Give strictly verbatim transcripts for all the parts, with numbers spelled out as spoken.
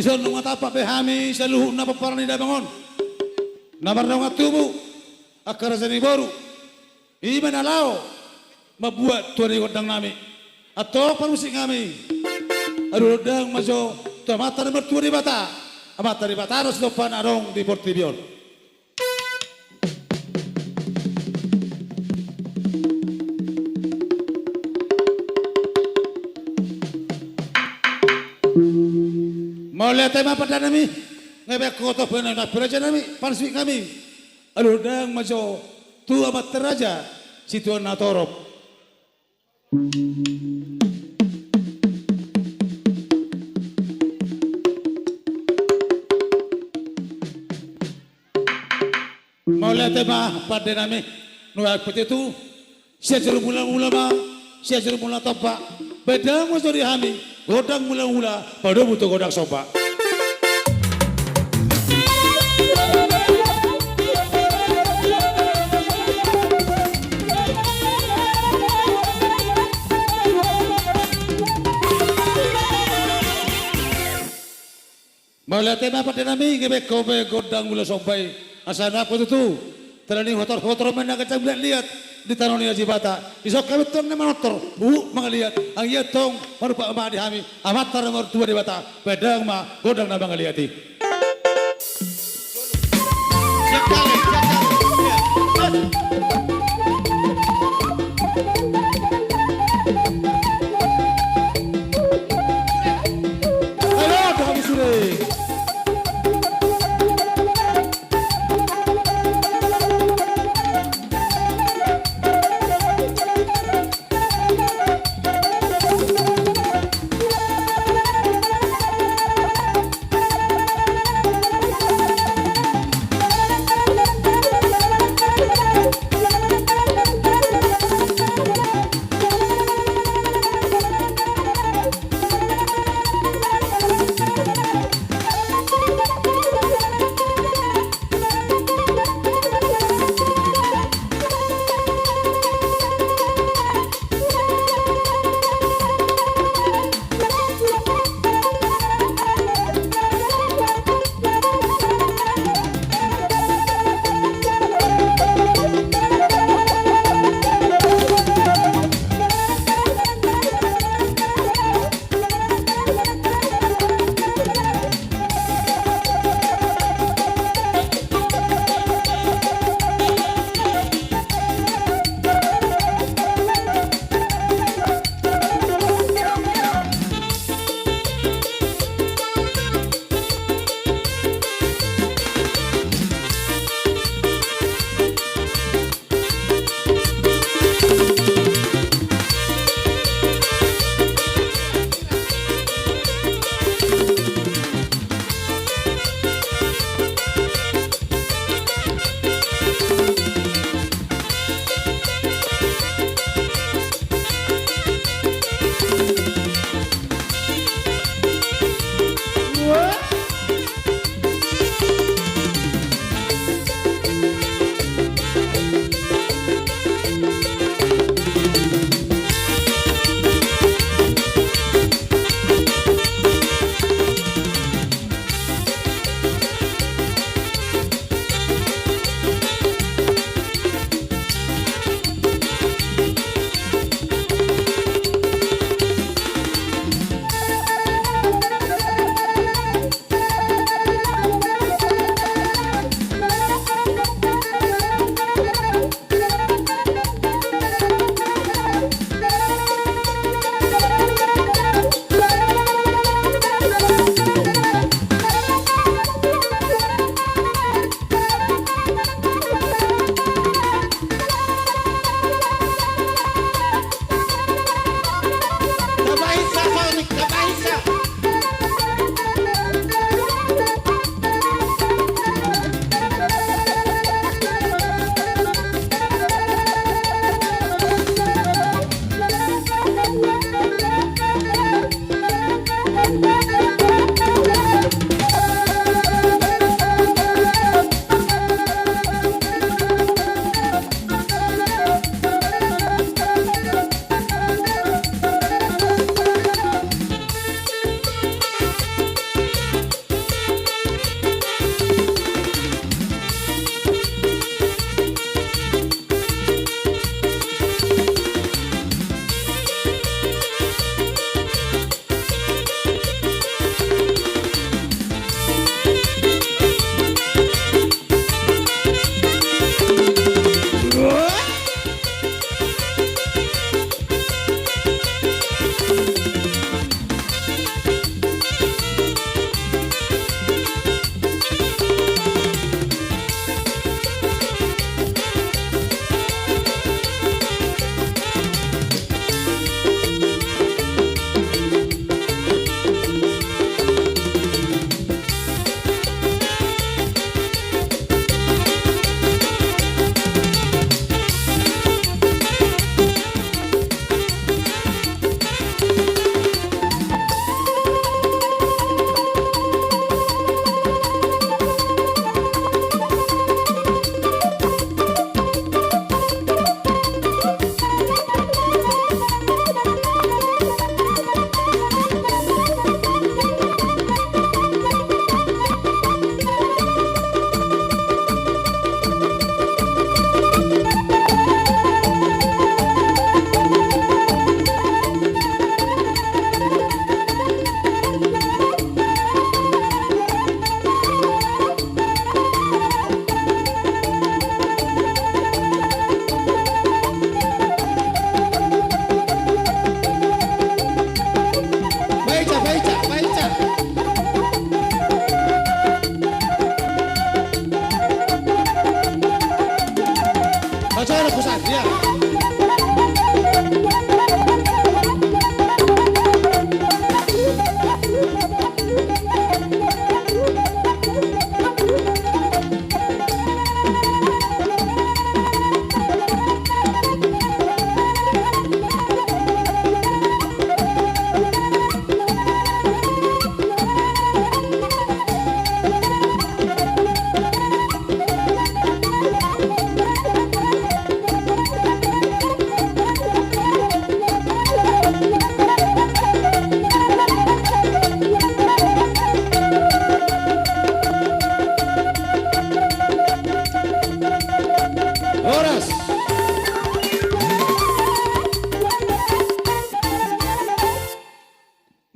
Jolo nunga tampak be hami saluhutna pomparan ni damang on, na mardongan tubu, angka raja ni boru, i ma na laho mambuat tua ni gondang nami. Antong parmusik nami, aluhon dang ma jo tu Amanta na martua Debata, Amanta Debata do sitompa na adong di portibi on. Mauliate ma pande nami, ngebekhon tong pe na piraja nami, parmusik nami, aluhon dang ma jo tu Amanta Raja Situan na torop. Mauliate ma pande nami, nunga pe tutu, sian jolo mula-mula ma, sian jolo mula tompa, baen dang ma jo di hami gondang mula-mula, padomu tu gondang somba. Mauliate ma pande nami, ngebekhon be gondang mula somba i, asa nunga pe tutu, tanda ni hotor-hotor ma na ganjang liat-liat di tano ni Ajibata. Dison hami tong na manortor, huhut mangaliat, anggiat tong marumpak ma di hami Amanta na martua Debata, baen dang ma gondang na mangaliat i. Horas.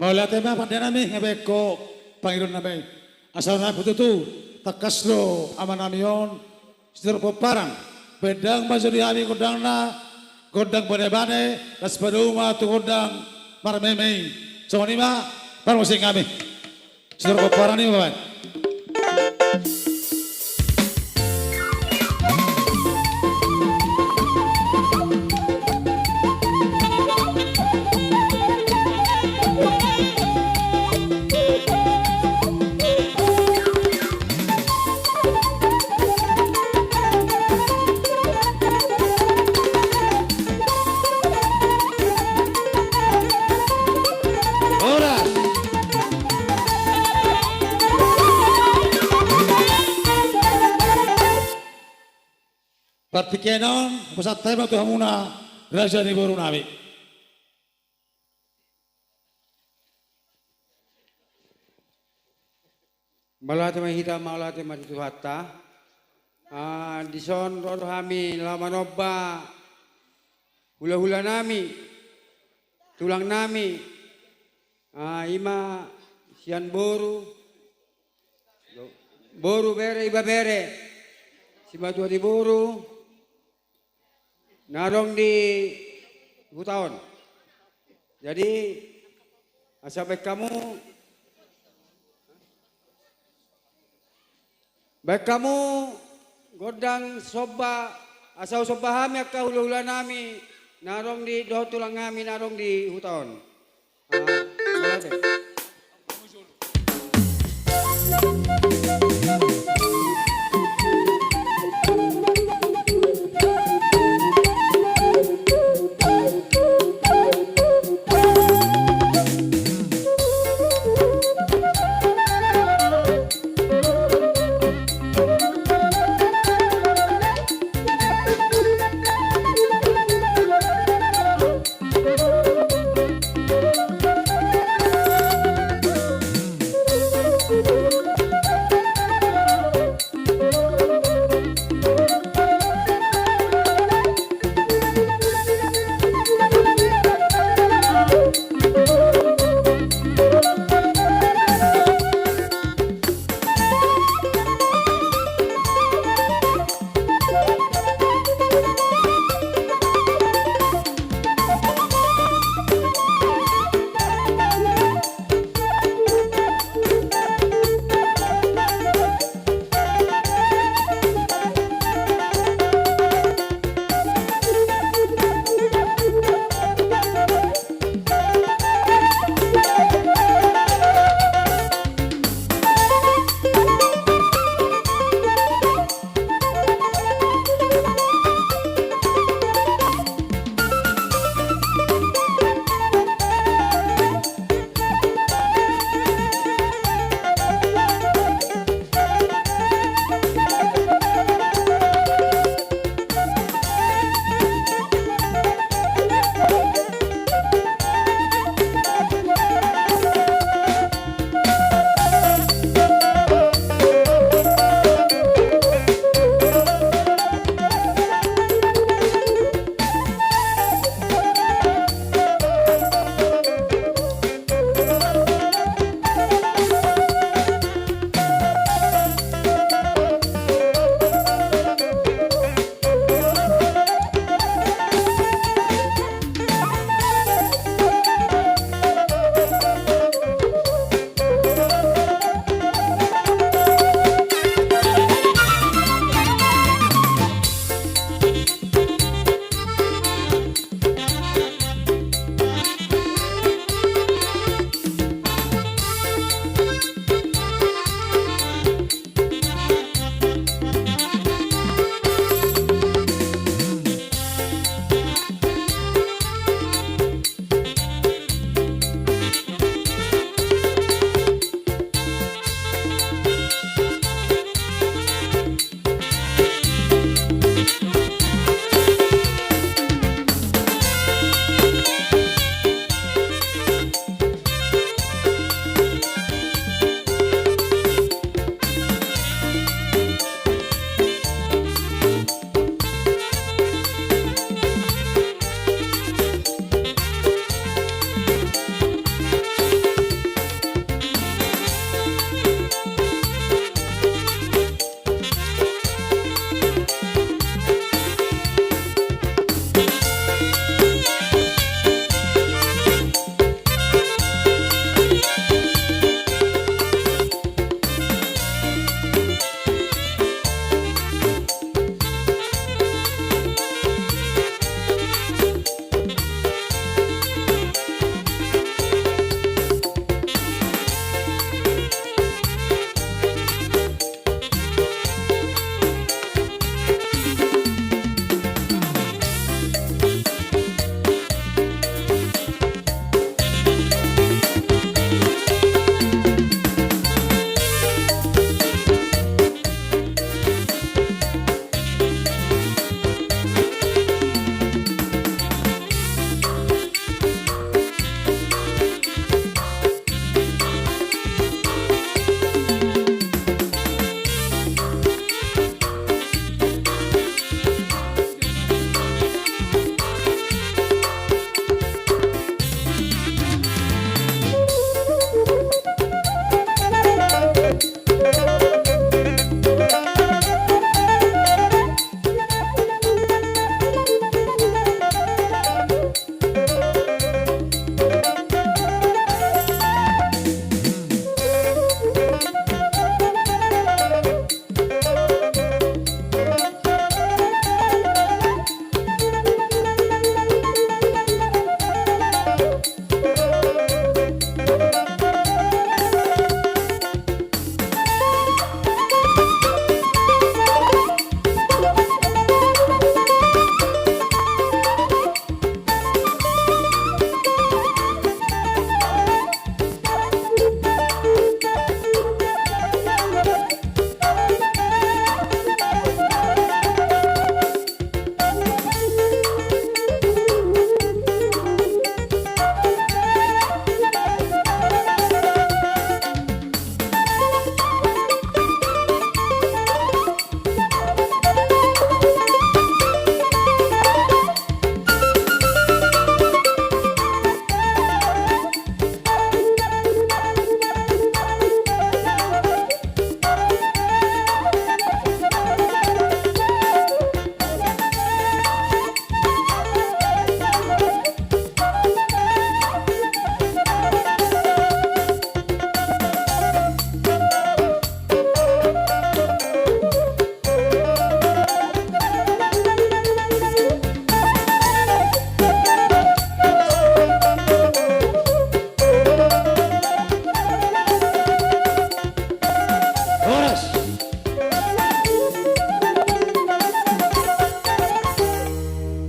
Mauliate ma pande nami, nga baen ho pangidoan nami. Asa na tutu tangkas do amanami on, sitorop pomparan. Baen damang ma jo di hami gondangna, gondang bane-bane, laos padomu ma tu gondang marmeme i. Songon i ma, parmusik nami. Sitorop pomparan i ma baen. Horas. Partingkian on, hupasahat hami ma tu hamuna raja ni boru nami. Mauliate ma hita, mauliate ma tu Tuhanta. Ah, dison ro do hami laho manomba hula-hula nami, tulang nami. Ah, i ma sian boru, boru, bere, ibebere, simatua ni boru na adong di huta on. Jadi, asa baen hamu, baen hamu gondang somba, asa husomba hami angka hula-hula nami na adong di, dohot tulang nami na adong di huta on. Ah, mauliate.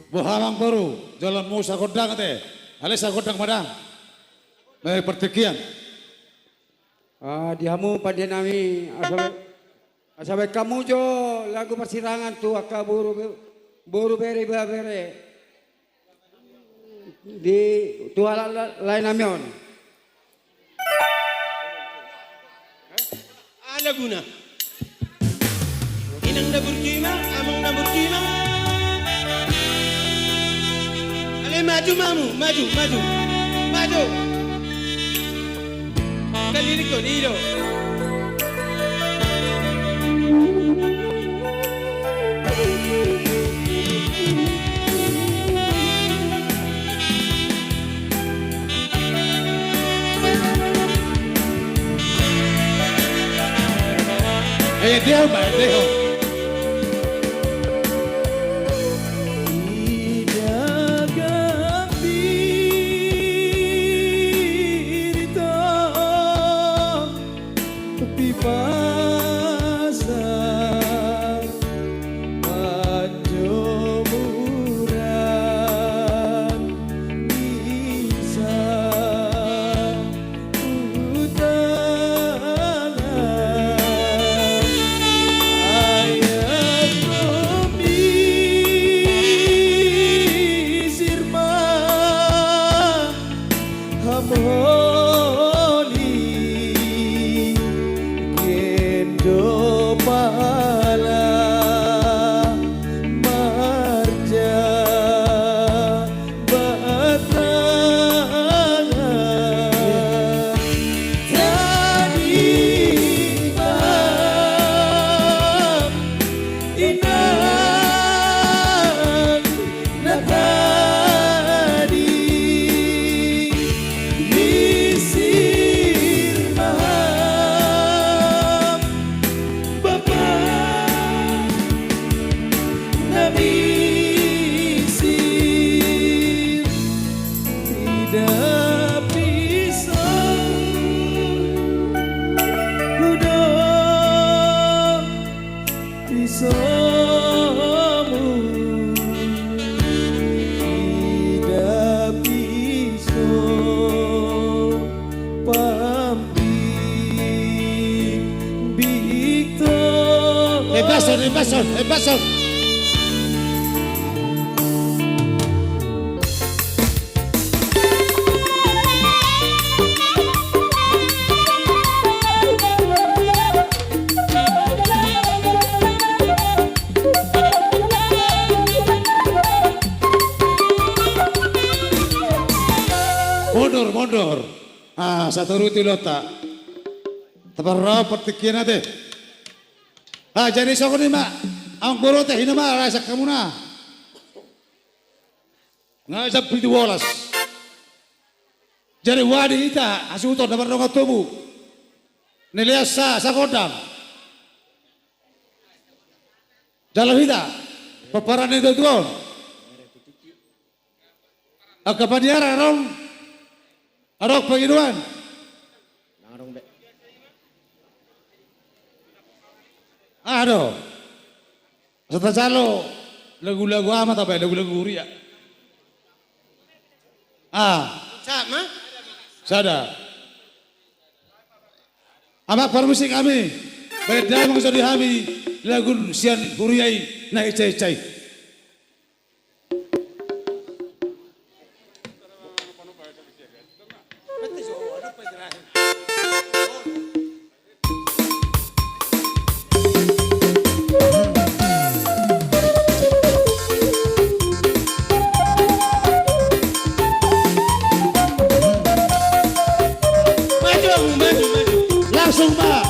Boha amangboru, jolo muse gondang ate. Alai sagondang ma da. Bahen partingkian. Ah, di hamu pande nami, asa, asa bahen hamu jo lagu parsirangan tu angka boru, boru bere, ibebere. Di tu halak la-, lae nami on. Ala guna. Inang na burju i ma, amang na burju i ma. Ale maju, mamu, maju, maju. Maju. Kalirik kau ni do. Eh, dia, Mbak, dia. Ida gambir to. Pipasa panjomuran ni sahuta na ayat misir ma. Hamoli gendo pala marja batangan. Tadi paham inang na tadi misir maham bapa na misir. Ida piso hudo pisomu ida piso pambimbing to. Ebason, ebason, ebason. Mundur, mundur. Ah, satoru tu lota. Taparro partingkian ate. Ah, jadi songon i ma. Amangboru ate, hina ma, rasa hamuna. Nga jam pitu bolas. Jadi wadi hita hasuhuton na mardongan tubu. Nilehon sa sagondang. Jalo hita pomparan ni tuatua on. Angka paniaran adong, adong pangidoan. Adong. Asa tajalo lagu-lagu ama taba lagu-lagu huria. Ah. Sama. Sada. Amang parmusik hami. Baen damang jo di hami lagu sian huria i na ica-ica i. Maju, maju, maju. Langsung, Pak.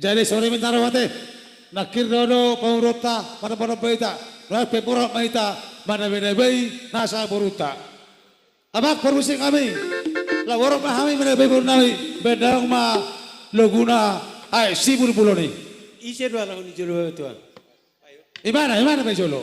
Jadi songon i ma inna ro ate. Nangkin ro do pamoruonta, marboru ma hita, ro pe boru ma hita, manabenabe nasa borunta. Amang, permisi hami. Laho boru ma hami manabenabe boru nami, bahen damang ma laguna Aek Si Bulbul on i. Ise do halak on di jolo, Tuan? Imana, imana ma di jolo.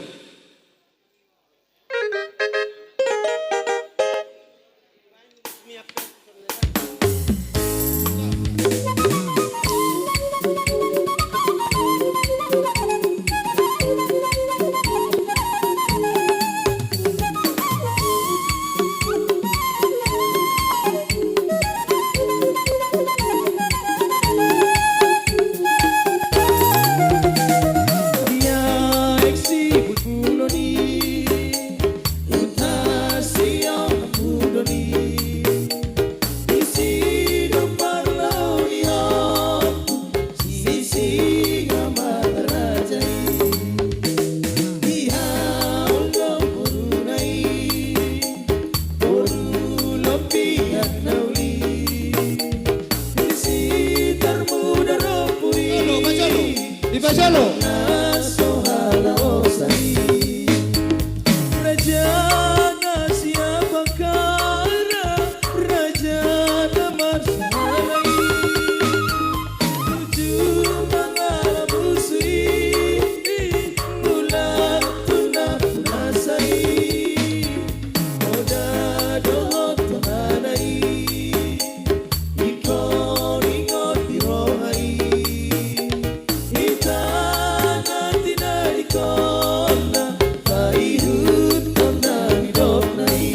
Jolo, ma jolo. Iba jolo. Raja na siapakara, raja na marsahalai. Tutu mangala musu i, mulak tu na punasa i. Oda dohot hona i, ingkon ingot di roha i. Hita na tinadingkonna, paihuthon na nidokna i.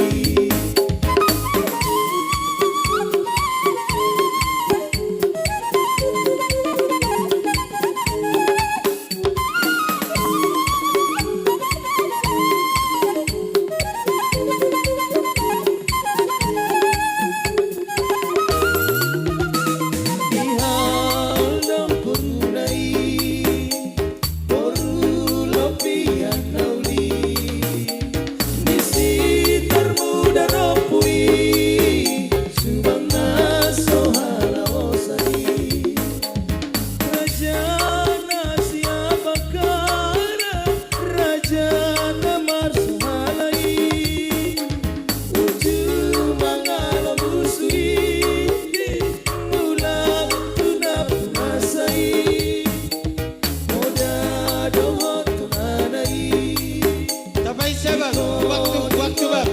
Raja na siapakara, raja na marsahalai. Uju mangala musu i, mulak tu na punasa i. Oda dohot hona i. Tapaisa, Bang. Waktu, waktu, Bang.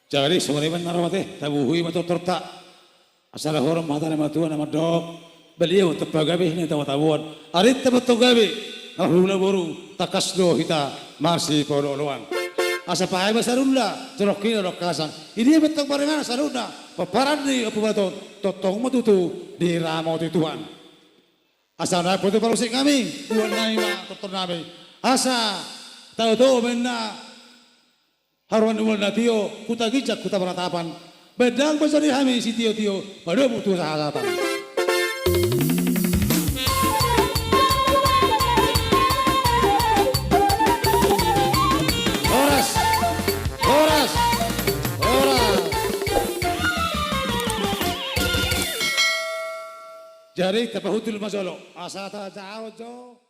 Jadi songon i ma na ro ate, tabuhui ma tortorta. Asa dohonon ma hata ni natuatua na mandok: Baliau ma antong pagabe na tabotaboan, arinta ma antong gabe, na marhula boru, tangkas do hita masipaolooloan. Asa pahe ma saluhutna, torop ni na dohot hasang, i dia ma antong maringanan saluhutna, pomparan ni Ompu Balaton, tongtong ma tutu diramoti Tuhan. Asa na potu parusi hami, duan nami ma tortor nami. Asa tau-tau ma inna haruan ni bulan na tio, huta ginjang, huta panatapan. Baen dang ma jari hami sitio-tio, padomu tu hasahatan. Horas, horas, horas. Jadi tapahundul ma jolo, asa tajaha jo.